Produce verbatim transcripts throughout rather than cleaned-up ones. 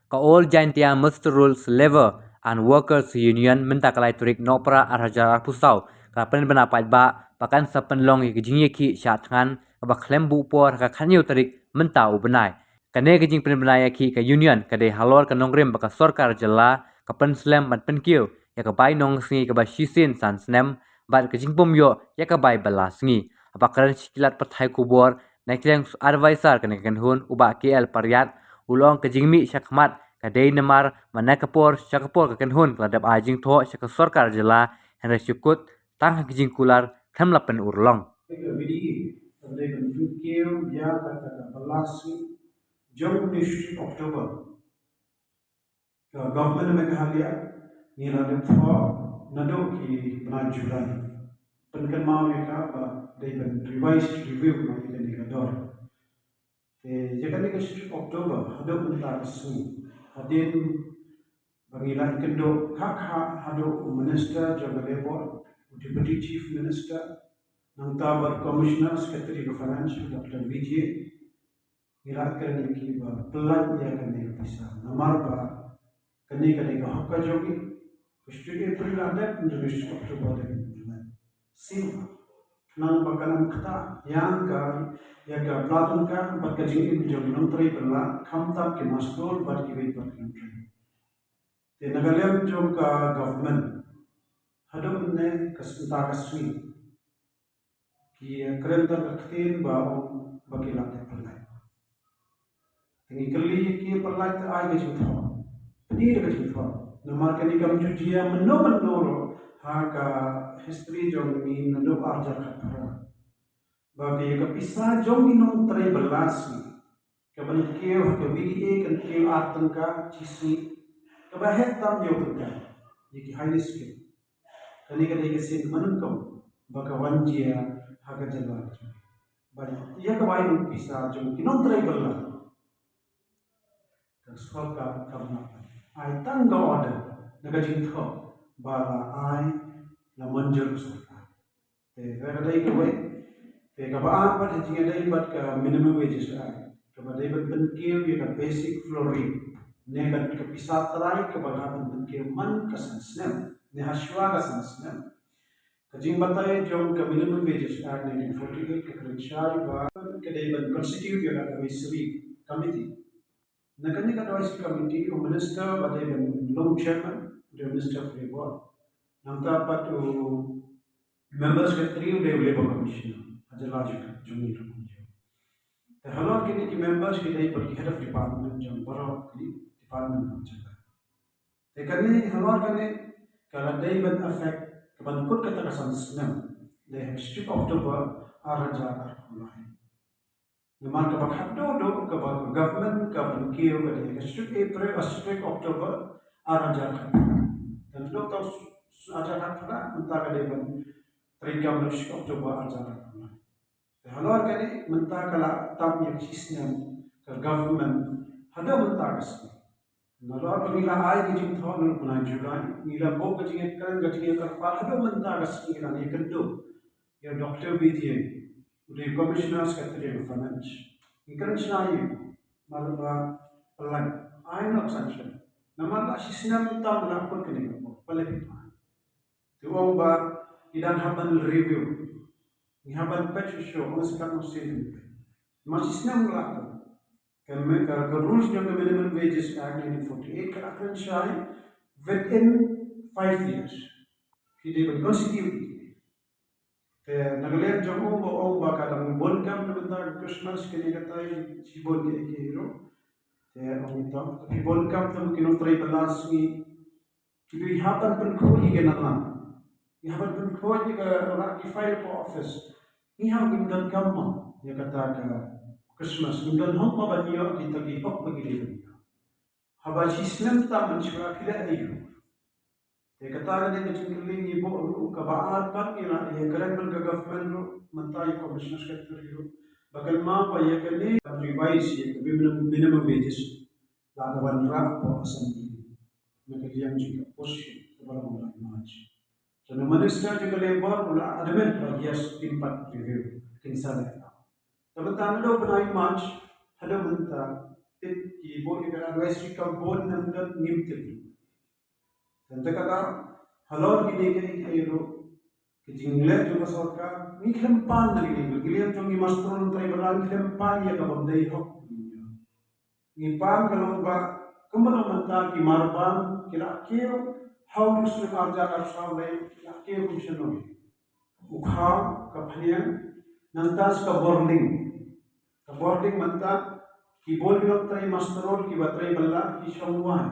Ka All Jaintia Muster Rolls Labour and Workers Union mynta ka lai tarik Nohprah ar hajar arphew saw ka la pynbna paidbah ba kan sa pynlong ïa ka jingïakhih shah thngan kaba khlem buh por ha ka khathynñiew tarik mynta u bnai. Kane ka jingpynbna ïakhih ka union ka dei halor ka nongrim ba ka sorkar jylla ka pynslem ban pynkiew ïa ka bai nongsngi kaba shisien san snem bad ka jingpom ïoh ïa ka bai ba la sngi. Haba kren sha ki lad pathai khubor na ki liang advisor kane ka kynhun u Bah K L Pariat u la ong ka jingmih shakhmat ka dei namar mynta ka por sha ka por ka kynhun ka la dep ai jingthoh sha ka sorkar jylla hynrei shu kut tang ha ki jingkular khlem la pynurlong. Ka V D A ka dei ban pynkiew ïa kata ka ba la sngi jong une u shi October. Ka Government Meghalaya ngi la dep thoh naduh ki bnai July. Pynkynmaw ïa ka ba dei ban revise review na ïa kane ka dor. Te ïa kane ka shi October haduh mynta ka sngi hadien ba ngi la ïakynduh kha kha haduh u Minister jong ka Labour, u Deputy Chief Minister, nangta bad Commissioner Secretary ka Finance, u Doctor Vijay, ngi la kren ïa ki ba pynlait ïa kane ka pisa. Namar ba kane ka dei ka hok ka jong ngi. Ka shi April la dep, hynrei ka shi October dep pynlait. Shisha khnang ba kan ym ktah ïa ka, ïa ka pla tyngka bad ka jingim jong ki nongtrei bylla, khamtam ki master bad kiwei pat ki nongtrei. Te na ka liang jong ka government haduh mynne ka mynta ka sngi ki kren tang ka ktien ba ong ba ki lah dep pynlait. Te ngi kylli ki pynlait te ai ka jingthoh, pyni da ka jingthoh. Namar kane kam ju jia mynno mynno ruh ha ka history jong ngi naduh ar hajar khatphra. Ba ka ïa ka pisa jong ki nongtrei bylla shi ka ban kiew ha ka V D A kan kiew ar tyngka shi sngi, kaba heh tam ïa u tyngka ïa ki highly skilled. Kane ka dei ka sien kaba nyngkong ba ka wan jia ha ka jylla ka jong ngi. Ba ïa ka bai nong pisa jong ki nongtrei bylla ka sorkar kam lah ai tang ka order na ka jingthoh ba la ai, la mynjur ka sorkar. Te ka dei kawei. Te kaba ar pat ha jingïadei bad ka Minimum Wages Act, kaba dei ban pynkiew ïa ka basic floor rate ne ka, ka pisa trai kaba la ban pynkiew man ka san snem ne ha shuwa ka san snem. Ka jingbatai jong ka Minimum Wages Act nineteen forty-eight ka kren shai ba ka dei ban constitute ïa ka advisory committee. Na kane ka advisory committee u minister ba dei ban long chairman u dei Minister of Labour. Nangta pat u member secretary u dei u Labour Commissioner ha jylla jong ngi ruh. Te halor kine ki members ki dei pat ki head of department jong baroh ki department jong jylla. Te kane halor kane ka la dei ban effect ka ban kut kata ka san snem, dei ha shi October ar hajar arphew lai. Namar kaba khatduh duh kaba ka government ka pynkiew ka dei ka shi April, ka shi October ar hajar khatphra. Te naduh ar hajar khatphra mynta ka dei ban treikam na shi October ar hajar khatphra. Te halor kane mynta ka la tam ïa ka shi snem ka government haduh mynta ka sngi. Nalor ba ngi la ai ka jingthoh naduh bnai July, ngi la buh ka jingïakren, ka jingïakyrpad haduh mynta ka sngi, ngi la ïakynduh ïa u Doctor Vijay, u dei Commissioner Secretary of Finance. Ngi kren shai ïa u, namar ba pynlait, ai noh sanction. Namar la shi snem tam la kut kane ka por, pynlait pynlait. Te u ong ba ngi dang hap ban review, ngi hap ban peit shuh shuh, ong sa katno sien. Namar shi snem la kut. Ka, ka, ka rules jong ka Minimum Wages Act nineteen forty-eight ka la kren shai within five years. Ki dei ban constitute. Te na ka liang jong u ba ong ba ka dang bun kam na bynta Christmas kane katai shibun ki ki ruh. Te ong ito ki bun kam te ki nongtrei bylla sngi. Ki dei hap ban pynkhuid ïa ka nang. Ngi hap ban pynkhuid ïa ka, la ki file hapoh office. Ngi hap, ngim don kam mo ïa kata ka Christmas, ngim don hok mo ban ïoh kita ki hok ba ngi dei ban ïoh. Haba shi snem tam mynshuwa phi leh aïu? Te kata ka dei ka jingkylli. Ngi buh ruh kaba ar pat ngi la ïakren bad ka government ruh, mynta ïa Commissioner Secretary ruh, ba kan map ïa kane, revise ïa ka minimum, minimum wages. La ka wanrah hapoh Assembly na ka liang jong ka opposition kaba long ha u March. Te u Minister jong ka Labour u la admit ba yes, kin pat review, kin sa leh. Te mynta naduh bnai March haduh mynta tip ki bun ïa ka advisory kam bun nam dot ngim tip. Tang te kata halor kine kiei kiei ruh ki jingleh jong ka sorkar ngi khlem pan na kine ki liang jong ngi master nongtrei bylla ngi khlem pan ïa ka bym dei hok. Ngi pan ka long ba kumba long mynta ki marbam ki la kiew ha u snem arhajar arphew saw lei ki la kiew kum shano. U khaw ka phniang nangta sa ka bording. Ka bording mynta ki bun ki nongtrei master ki ba trei bylla ki shong wai.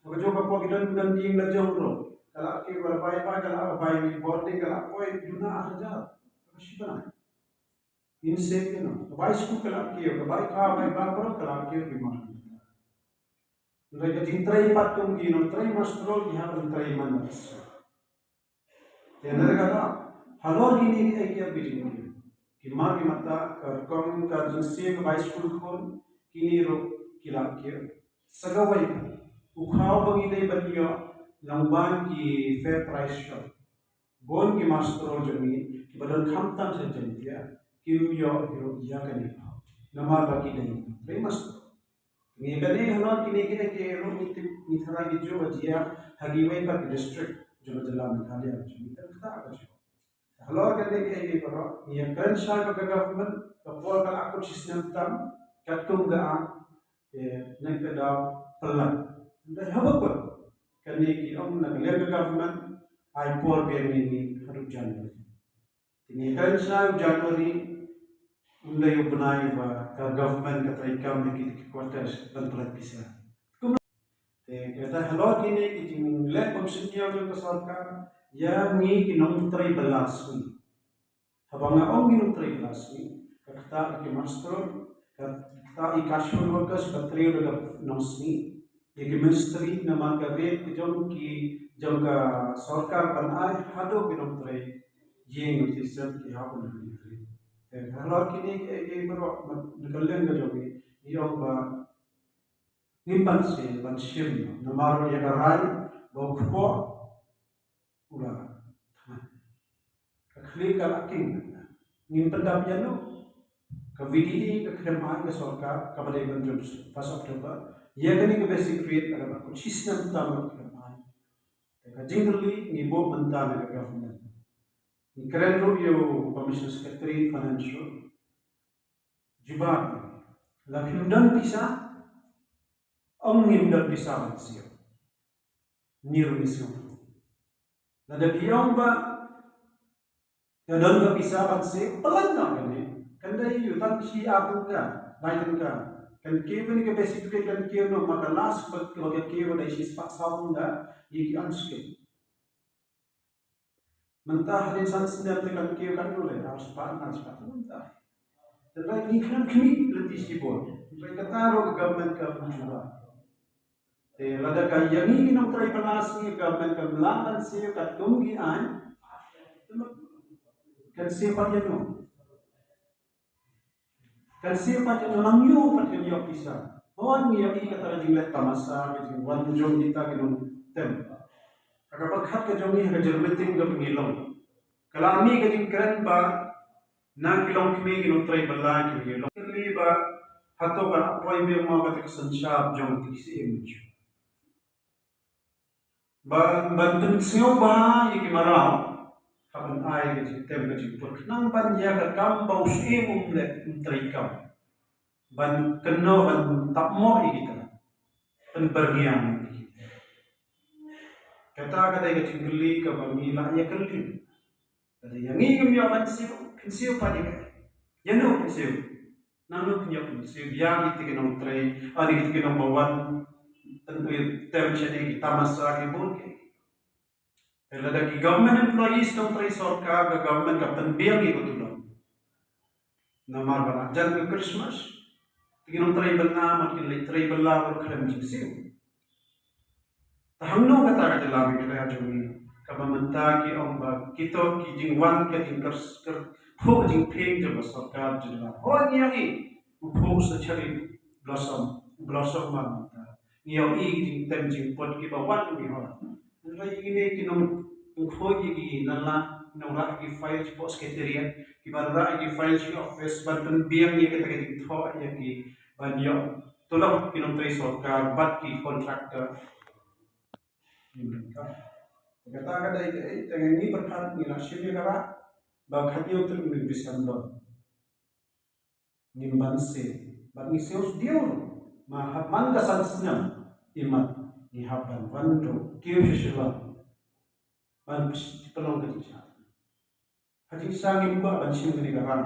Ka jong ka pok ki don don ding la jong ro. Ka la ki ba bai bai ka la bai ni bording ka la poi duna arhajar. Ka shi bnai. Insek ki no. Ka bai skul ka la ki ka bai ka bai ba ka la ki ki ma. Ngai ka jingtrei pat kum ki nongtrei master ki ha nongtrei man. Te na ka ta halor kine kiei kiei ki jingmut ki mar ki mata ka kong ka jingsiej ka bai skul khun kine ruh ki la kiew. Sa kawei u khaw ba ngi dei ban ïoh long ban ki fair price shop. Bun ki master jong ngi ki ba don khamtam sha Jaintia kim ïoh ki ruh ïa kane. Namar ba ki dei trei master. Ngi kane halor kine kiei kiei ruh ngi tip ngi tharai ki jong ba jia ha kiwei pat ki district jong ka jylla Meghalaya jong ngi tang kata ka jong. Halor kane kiei kiei baroh ngi ïa kren shai bad ka government ka por ka la kut shi snem tam katkum ka act te nang ka daw pynlait. Nda haba kut kane ki ong na ka liang ka government ai por biang ngi ngi haduh January. Te ngi kren shai u January um dei u bnai ba ka government ka treikam ha ki ki quarters ban pynlait pisa. Te kata halor kine ki jingleh bym sngewthuh jong ka sorkar ïa ngi ki nongtrei bylla sngi. Haba nga ong ngi nongtrei bylla sngi ka kata ki master ka kata i casual workers ba trei da ka nongsngi. Ïa ki ministry namar ka rate ka jong ki jong ka sorkar ban ai haduh ki nongtrei ïing nongtrei sem ki ha ban trei. Te halor kine kiei kiei baroh na ka liang ka jong ngi ngi ong ba ngim ban shim ban shim namar ïa ka rai ba u kpoh u la thngan. Ka khlieh ka la king. Ngin pyndap ïa no ka V D A ka khlem ai ka sorkar kaba dei ban jop first October. Ïa kane ka basic rate ka la ba kut shi snem tam ka khlem ai. Te ka jingkylli ngi buh mynta na ka government. Ngi kren ruh ïa u Commissioner Secretary Financial. Jubab la phim don pisa. Ong ngim don pisa ban siew. Ni ruh ngi siew. Lada phi ong ba ka don ka pisa ban siew, pynlait noh kane. Kan dei ïa u tang shi ar tyngka, lai tyngka. Kan kiew kane ka basic rate kan kiew noh ma ka last ba ka kiew dei shi spah saw tyngka ïa ki unskilled. Mynta hadien san snem te kan kiew katno le, ar spah, ar spah mynta. Te ngi khlem khmih lynti shibun. Te kata ruh ka government kam jubab. Te lada ka ïa ngi ki nongtrei bylla sngi ka government kam lah ban siew katkum ki aiñ. Kan siew pat ïa no. Kan siew pat ïa no, nang ïoh pat kan ïoh pisa. Hooid ngi ïohi kata ka jingleh tamasa, ka jingwan jong kita ki nongtem. Ka kaba khat ka jong ngi ha ka jingmeeting kaba ngi long, ka la mih ka jingkren ba na ki longkmie ki nongtrei bylla ki ngi long. Kylli ba hato ka la poi biang mo kata ka synshar jong ka T C M. Ban, ban pynsngewbha ïa ki mraw ha ban ai ka jingtem ka jingput khnang ban ïa ka kam ba u syiem um leh, um treikam. Ban kynnoh ban tap mo ïa kita, pynbyrngiang ïa kita. Kata ka dei ka jingkylli kaba ngi lah ïa kylli. Lada ïa ngi ngim ïoh ban siew, pynsiew pat ïa ka. Ïa no pynsiew? Nangno pynïap pynsiw ïa kito ki nongtrei, ah, kito ki nongbawan, tang ïa tem shane ki tamasa ki bun ki. Te lada ki government employees nongtrei sorkar, ka government ka pynbiang ïa ka tulop. Namar ba la jan ka Christmas, te ki nongtrei bylla, man kin leit trei bylla, ba khlem jingsiew. Te hangno kata ka jylla Meghalaya jong ngi kaba mynta ki ong ba kito ki jingwan ka jingkyrkhu ka jingphieng jong ka sorkar jylla. Hooid ngi ïohi u phuh sa cherry blossom, blossom man mynta. Ngi ïohi ki jingtem jingput kiba wan ngi hooid. Hynrei kine ki nongkhuid ïa ki nala, nongrah ïa ki file shapoh secretariat, kiba rah ïa ki file sha ki office ban pynbiang ïa kata ka jingthoh ïa ki ban ïoh tulop ki nongtrei sorkar bad ki contractor. Ngim don ka. Kata ka dei kaei, te ngi pyrkhat ngi la shim ïa ka rah ba khathynñiew tarik u December ngim ban siew, bad ngi siew sdiaw ruh. Ma hap man ka san snem, imat ngi hap ban wan ruh kiew sha Shillong ban pynlong ka jingshad. Ka jingshad ngim kwah ban shim kane ka rah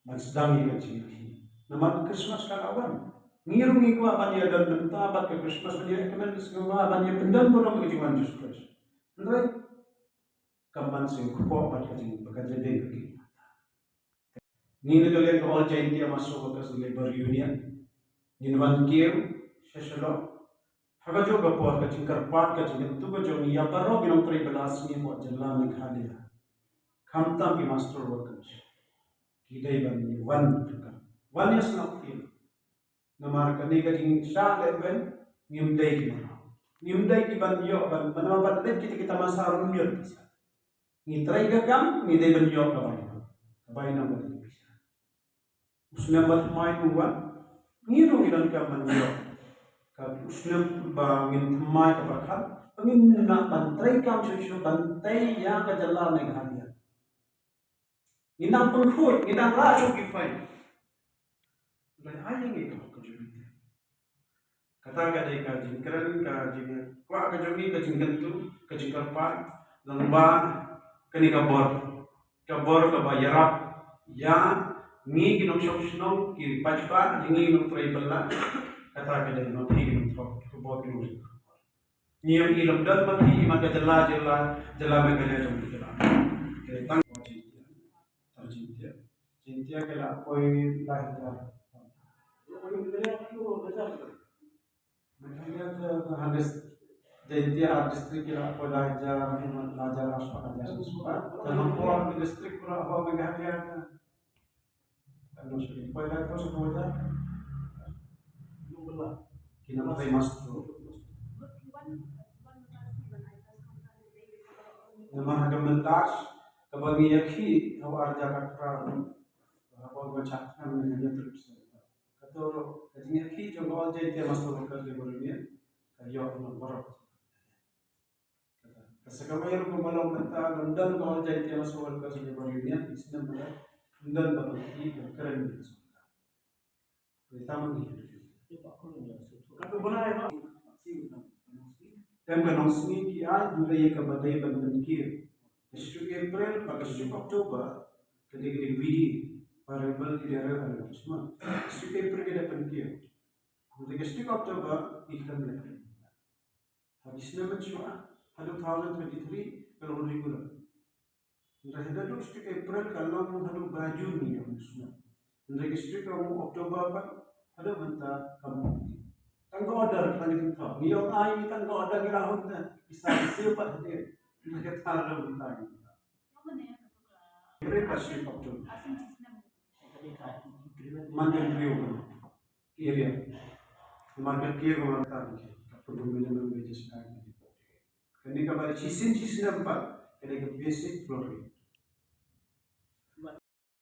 ban sdang ïa ka jingïakhih. Namar ka Christmas ka la wan. Ngi ruh ngi kwah ban ïadon bynta bad ka Christmas, ban ïa recommend ka sngewbha, ban ïa pyndon burom ïa ka jingwan Jisu Khrist. Hynrei kam ban sngewkhuid bad ka jing, ka jingdei ka jingdei. Ngi na ka liang ka All Jaintia Massa Workers Labour Union ngin wan kiew sha Shillong. Ha kajuh ka por ka jingkyrpad, ka jingkyntu ka jong ngi ïa baroh ki nongtrei bylla sngi hapoh jylla Meghalaya, khamtam ki muster workers, ki dei ban wan, wan ïa sngap kiew. Namar kane ka jingshah lehbeiñ ngim dei ki maraw. Ngim dei ki ban ïoh ban, ban, ban leit kita kita masa ruh ym ïoh pisa. Ngi trei ka kam, ngi dei ban ïoh ka bainong. Ka bainong ka dei pisa. U snem ba thymmai u wan, ngi ruh ngi donkam ban ïoh. Ka u snem ba ngin thymmai ka pyrkhat, ba ngin nang ban trei kam shuh shuh ban tei ïa ka jylla Meghalaya. Ngi nang pynkhuid, ngi nang rah shuh ki fine. Hynrei ai ïa ngi ka hok ka jong ngi. Kata ka dei ka jingkren, ka jingkwah ka jong ngi, ka jingkyntu, ka jingkyrpad, lyngba kane ka bor. Ka bor kaba ïarap ïa ngi ki nongshong shnong, ki paidbah, ïa ngi ki nongtrei bylla. Kata ka dei ma phi ki nongthoh, ka bor ki nong Ngi ïohi lem don ma phi, imat ka jylla, jylla, jylla Meghalaya jong ngi jylla. Te tang ko Jaintia. Tang Jaintia. Jaintia ki la poi lai hajar. Meghalaya te, te ha dis-, Jaintia ha district ki la poi lai hajar, imat lai hajar, arphew hajar. Te nongpoi district pura ha Meghalaya te. Ano, sorry, poi lai poi sepuluh hajar. Ki nang poi mas tu. Namar ha ka mynta kaba ngi ïakhih ha u ar hajar khatphra, haba ngi chah khnang ngi ïa trip se. Kato ka jingïakhih jong ka All Jaintia Master Workers Labour Union ka ïoh na baroh. Ka sa kawei ruh kaba long mynta, lym don ka All Jaintia Master Workers Labour Union, ki snem ba la, lym don ba pynkhih, ba kren ka sorkar. Te tang ngi. Te ka nongsngi ki ai, hynrei ïa kaba dei ban pynkiew. Ka shi April bad ka shi October, ka dei ka dei V D, Variable Daily Rate Allowance, ma. Ka shi April ka dei pynkiew. Hynrei ka shi October, ki khlem leh. Ha ki snem mynshuwa, haduh two thousand twenty-three, ka long regular. Hynrei haduh shi April ka long haduh ba June ïa u snem. Hynrei ka shi ka long October pat, haduh mynta kam. Tang ka order ka ngi tang. Ngi ong ai tang ka order ngi la hun ta. Isa isa pat haduh. Hynrei ka tar haduh mynta ngi. Hynrei ka shi October. Man ka review. Area. Market ki market ki. Ka pun minimum wages ka. Kane kaba shisien shisien pat, kane ka basic floor rate.